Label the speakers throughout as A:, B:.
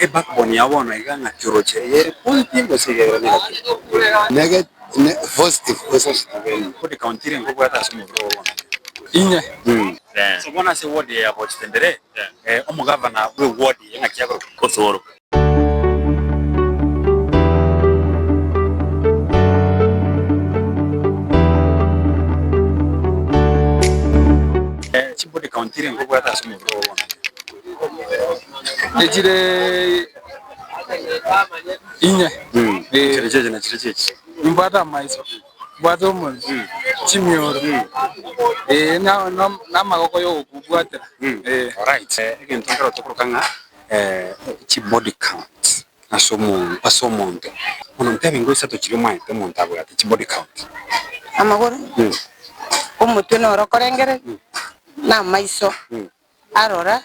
A: Ebackbone yao bono iga ng'aki oroche eye ere positive gose iga ere negative?
B: Positive.
A: Positive. Body count ere nkobwate ase omobere oo bono?
C: Inye.
A: So bono ase eward eye ya Bochitendere, omogavana bwe eward eye ng'aki akorokwa?
D: Osoro.
A: Chibody count ere nkobwate ase omobere oo bono?
C: Echire inye.
A: Chire chiachi na chire chiachi.
C: Nimbwate amaiso, mbwate omonwe, chimioro, eh, na- na- na amagoko ya ogokobwatera, eh.
A: Alright, egento nkero tokoroka ng'a chibody count ase omonto ase omonto. Bono ntebi ingo isato chiria omanyete omonto abwate chibody count.
E: Amagoro, omotwe noro okorengereria, na amaiso. Arora,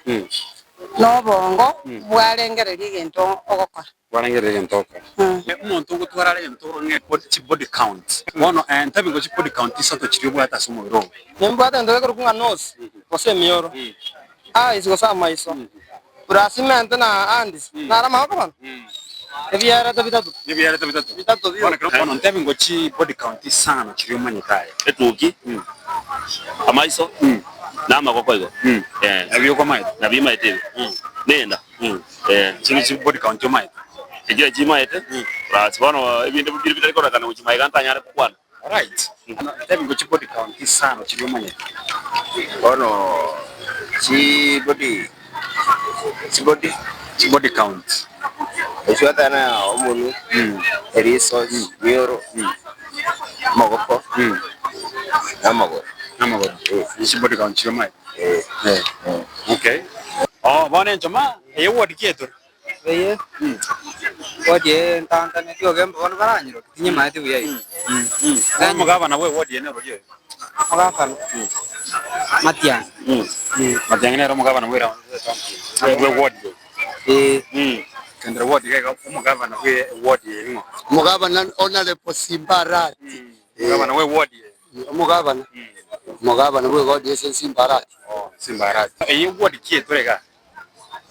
E: nobongo bwarengereria egento ogokora.
A: Bwarengereria egento ogokora. Omonto ogotwara are egento ng'a chibody count. Bono ntebi ingo chibody count isato chiria obwate ase omobere oo.
C: Nimbwate egento gekorokwa ng'a nose, gose emioro, eyes gose amaiso, plus mente na hands, naro amaboko bono, ebiaerete bitato.
A: Ebiaerete bitato.
C: Bitato bioka.
A: Bono ntebi ingo chibody count isano chiria omanyete aye.
D: Etuki, amaiso, na amagoko igo. Eh.
A: Nabio okomaete?
D: Nabio imaete ebi. Nenda. Eh.
A: Chinde chi body count omaete?
D: Echio chimaete, plus bono ebinde bire bitari kororekana gochia magega ntanyare kokwana.
A: Alright. Ntebi ingo chi body count isano chiria omanyete.
B: Bono chi body chi body
A: Chi body count.
B: echio atana omonwe, eriso, chimioro, amagoko, na amagoro.
A: Namagoro. Chi body count chiria omanyete.
B: Eh.
A: Eh. Okay. Oh, bono enchoma, eye ward ki etore?
C: Eye ward eye ntantaneti ogembe bono baranyiroke tinyemaeti buya iga.
A: Bono omogabana bwe ward eye nere oria oyo?
C: Omogabana Matiang'i.
A: Matiang'i nere omogabana bwe eye bwe ward eye.
C: Ee.
A: Kendere ward iga iga omogabana bwe ward eye ning'o?
B: Omogabana Honourable Simba Arati.
A: Omogabana bwe ward eye.
B: Omogabana, omogabana bwe ward eye Simba Arati.
A: Oh, Simba Arati. Eye ward ki etore igaa?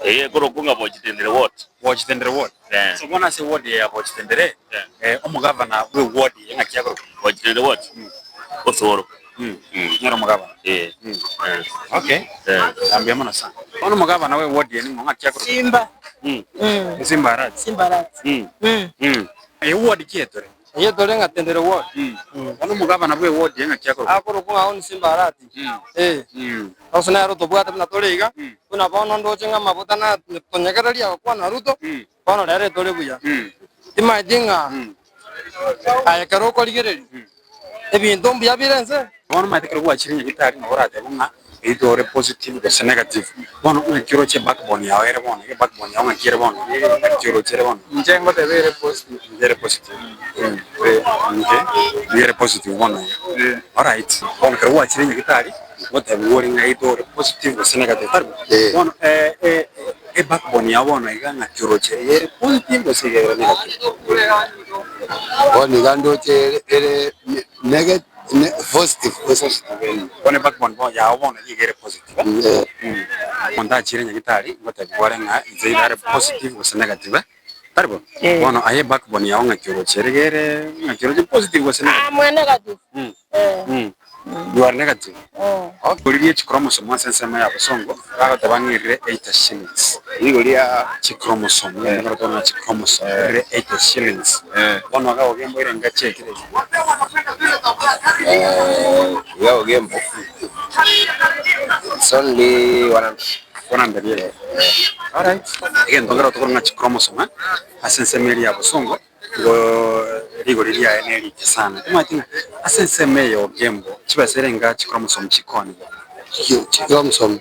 D: Eye ekorokwa ng'a Bochitendere Ward.
A: Bochitendere Ward.
D: Eh.
A: So bono ase ward eye ya Bochitendere,
D: Eh.
A: eh, omogavana bwe ward eye ng'aki akorokwa?
D: Bochitendere Ward? Osoro.
A: Nere omogavana.
D: Eh. Eh.
A: Okay.
D: Eh.
A: Mbuya mono sana. Bono omogavana bwe ward eye ning'o ng'aki akorokwa?
E: Simba.
A: Simba Arati.
E: Simba Arati.
A: Eye ward ki etore?
C: Eye tore ng'a Tendere Ward.
A: Bono omogavana bwe ward eye ng'aki akorokwa?
C: Akorokwa ng'a Hon Simba Arati. Eh. Ase nere otobwate buna tore iga, buna bono ndoche ng'a amabuta na tonyegereria agokwana Ruto, bono rero etore buya. Timaeti ng'a aye ekero okorigereria ebinto mbuya bire ense.
A: Bono omanyete ekero gwachire nyagitari nabo oratebe ng'a either ore positive gose negative. Bono ng'aki oroche ebackbone yao ere bono, ebackbone yao ng'aki ere bono, ng'aki oroche ere bono?
C: Inche ngoteba ere positive.
A: Ere positive. Okay, nigo ere positive bono iga. Alright, bono ekero gwachire nyagitari, ngotebiwa ore ng'a either ore positive gose negative, tari bo? Bono ebackbone yao bono iga ng'aki oroche, ere positive gose iga ere negative?
B: Bono iga ndoche ere ere positive.
A: Bono ebackbone yao bono iga ere positive. Omonto achire nyagitari, ngotebiwa ore ng'a inche iga are positive gose negative. Tari bo?
E: Eh.
A: Bono aye backbone yao ng'aki oroche ere gere ng'aki oroche positive gose negative?
E: I'm a negative. Eh.
A: You are negative.
E: Eh.
A: Okay. Origie chichromosome ase ensemo ya bosongo bagoteba ng'a erire 80 shillings.
B: Rigoria
A: Chichromosome, eh. Nigo tokona chichromosome erire 80 shillings.
B: Eh.
A: Bono iga ogembo ere enga chiekire iga.
B: Iga ogembo it's only 100.
A: 100 yeah. Alright. Egento nkero tokora ng'a chichromosome eh, ase ensemo eria ya bosongo, igo rigori riaye ne rike sana. Omanyete ng'a ase ensemo eye ya Ogembo, chibesa ere enga chichromosome chikoonigwa.
B: Chichromosome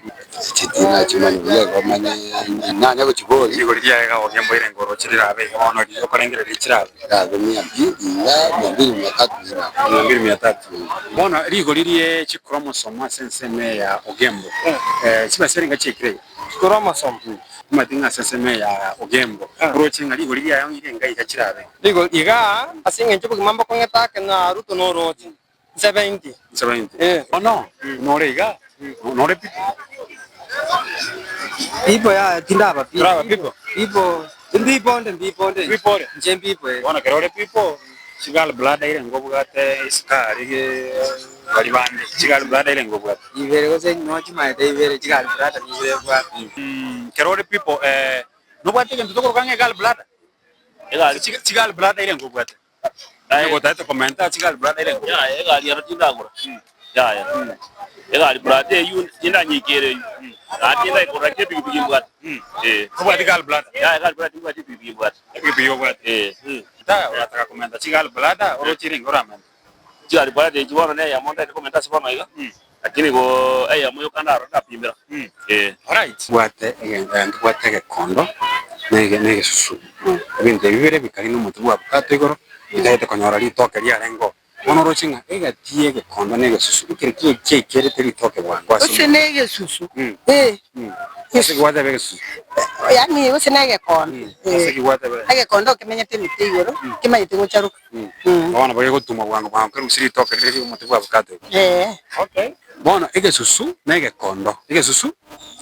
B: tinachimanya buya igo manye nanya gochiboria.
A: Rigori riaye iga Ogembo ere enga oroche rirabe iga bono riria okorengereria chirabe.
B: Rirabe mia mbili iga, mia mbili mia tatu iga.
A: Mia mbili mia tatu. Bono rigori rie chichromosome ase ensemo eye ya Ogembo, chibesa ere enga chiaikire iga.
C: Chichromosome.
A: Omanyete ng'a ase ensemo eye ya Ogembo, oroche ng'a rigori riaye onye ringa iga chirabe.
C: Rigori iga, ase eng'encho obogima mbokong'ete ake na Ruto noroche, 70.
A: 70.
C: Eh.
A: Bono, nore iga, nore pipo.
C: Pipo yaya tindaba pipo.
A: Toraba pipo?
C: Pipo. Mbipo onde, mbipo onde.
A: Mbipo ore?
C: Inche mbipo eh.
A: Bono ekero ore pipo, chigall bladder ere obwate esukari ge bari bande, chigall bladder ere obwate.
C: Ibere gose no chimaete ibere chigall bladder nigo ebwate.
A: Ekero ore pipo nobwate egento tokoroka ng'a egall bladder?
D: Egari
A: Chigall bladder ere obwate. Onye gotagete komenta chigall bladder ere obwate.
D: Yaya egari ero tindagora. Yaya. Egari brother eywo tindanyikera eywo. Naende tindaikorora ki epikipiki mbwate. Eh.
A: Tobwati gall bladder?
D: Yaya egari brother timbwati epikipiki mbwate.
A: Epikipiki obwate?
D: Eh.
A: Ta orataka komenta chigall bladder oroche renge oramente?
D: Chigari brother echi bono na eyemo ntaete komenta ase bono iga, lakini go eyemo yoka ndarora ndapimbera. Eh.
A: Alright. Bwate ntobwate egekondo na egesusu. Ebinto ebi bibere bikari na omote bwa avocado igoro, bitagete konyora ritoke riarenge oo. Bono oroche ng'a egati y'egekondo na egesusu ekere ki kiaikerete ritoke bwango ase
E: Gose na egesusu, eh.
A: Ase ki gwateba egesusu?
E: Yaani gose na egekondo,
A: Ase ki gwateba?
E: Egekondo kemenyete emete igoro, kemanyete gocharuka.
A: Bono gegotumwa bwango bwango kerusie ritoke riria ri'omote bwa avocado igoro.
E: Eh.
A: Bono egesusu na egekondo, egesusu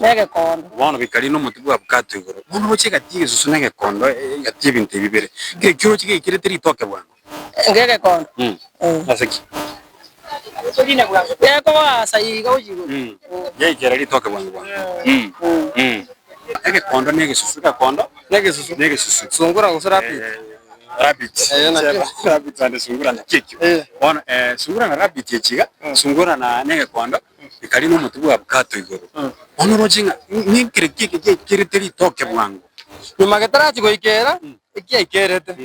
E: Na egekondo.
A: Bono bikari na omote bwa avocado igoro. Bono oroche egati y'egesusu na egekondo, egati y'ebinto ebi bibere. Kere ki oroche geikerete ritoke bwango?
E: Ngegekondo.
A: Ase ki?
E: Gekogoasa iga gochia igoro.
A: Geikera ritoke bwango bwango. Egekondo na egesusu, egekondo
C: Na egesusu.
A: na egesusu.
C: Sungura gose rabbit.
A: Rabbit.
C: Eh, nakio.
A: Rabbit and sungura nakio ekio.
C: Eh.
A: Bono sungura na rabbit echi iga, sungura na na egekondo, bikari na omote bwa avocado igoro. Bono oroche ng'a ninkere ki eke giaikerete ritoke bwango.
C: Nyuma getarachia goikera, ekiaikerete.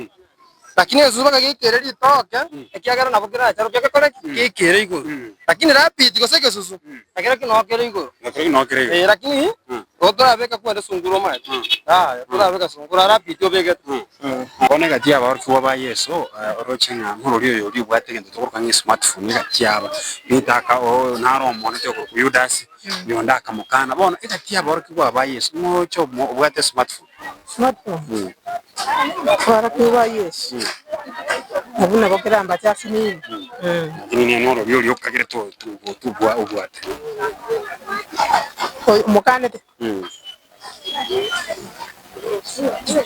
C: Lakini egesusu mpaka geikere ritoke, ekiagera nabo keracharoke gekore ki? Geikere igoro. Lakini rabbit gose egesusu, nakerokio noo kere igoro.
A: Nakerokio noo kere igoro.
C: Eh, lakini igo torabeka kwende sungura omanyete. Yaya, torabeka sungura, rabbit obegete.
A: Bono egati y'abaorokigwa ba Yeso, oroche ng'a ng'orori oyo oria obwate egento tokoroka ng'a esmartphone egati yaba, nitaka oo naro omonete okorokwa Yudasi, oyonde akamokana. Bono egati y'abaorokigwa ba Yeso, ng'oroche omo obwate esmartphone.
E: Smartphone, abaorokigwa ba Yeso, abwo nabo kera mbache ase nini.
A: Lakini niye norori oria okagere to- to- tobwa obwate.
E: Oyo omokanete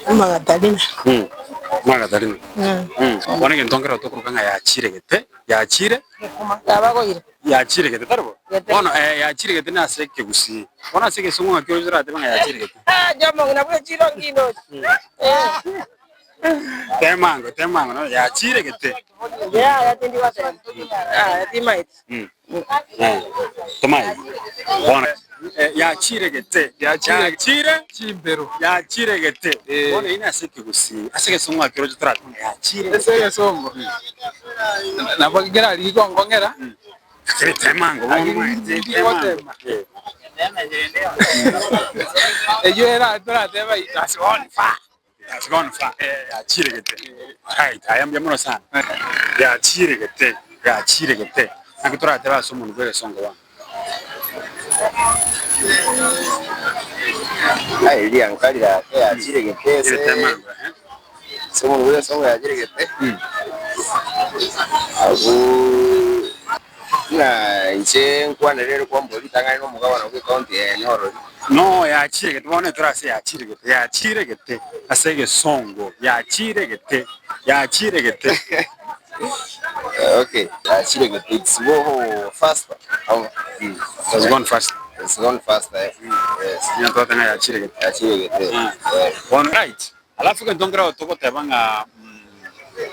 E: Magatalina.
A: Magatalina. Bono egento nkero tokoroka ng'a yachiregete, yachire,
E: Yabagoire.
A: yachiregete tari bo? Bono yachiregete nase ekegusii. Bono ase egesongo ng'aki oroche oratebe ng'a yachiregete? Temango, temango, no yachiregete. Tomaeti. Bono yachiregete, yachire
C: Chimbero.
A: yachiregete. Bono eyio nase ekegusii, ase egesongo ng'aki oroche toratebe ng'a yachiregete.
C: Ase egesongo, nabo kerarigie konkong'era,
A: Lakini temango bono omanyete, temango.
C: Eyio era torateba it has gone far.
A: It has gone far. Yachiregete. Right, aya mbuya mono sana. Yachiregete, yachiregete. Naki toratebe ase omonto bw'egesongo bono.
B: Aye rianka rirake yachiregete ase
A: Temango, eh.
B: ase omonto bw'egesongo yachiregete, abwo Buna inche nkwanere ere kwambua ritang'ani na omogabana bw'ecounty ya Nyorori.
A: No yachire gete bono etore ase yachire gete yachire gete ase egesongo yachire gete yachire gete.
B: Okay, yachire gete it's go faster. Ama,
A: It has gone faster.
B: It's gone faster. Eh. Yes.
A: Nigo togoteba ng'a yachire gete.
B: Yachire gete. Eh.
A: Bono right. Alafu egento nkere togoteba ng'a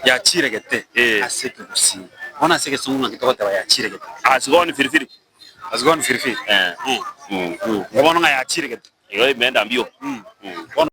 A: yachire gete ase ekegusii. Bono ase egesongo ng'aki togoteba yachire gete?
D: Has gone firifiri.
A: Has gone firifiri.
D: Eh.
A: Igo bono ng'a yachire gete.
D: Igo imeenda mbio.
A: Bono.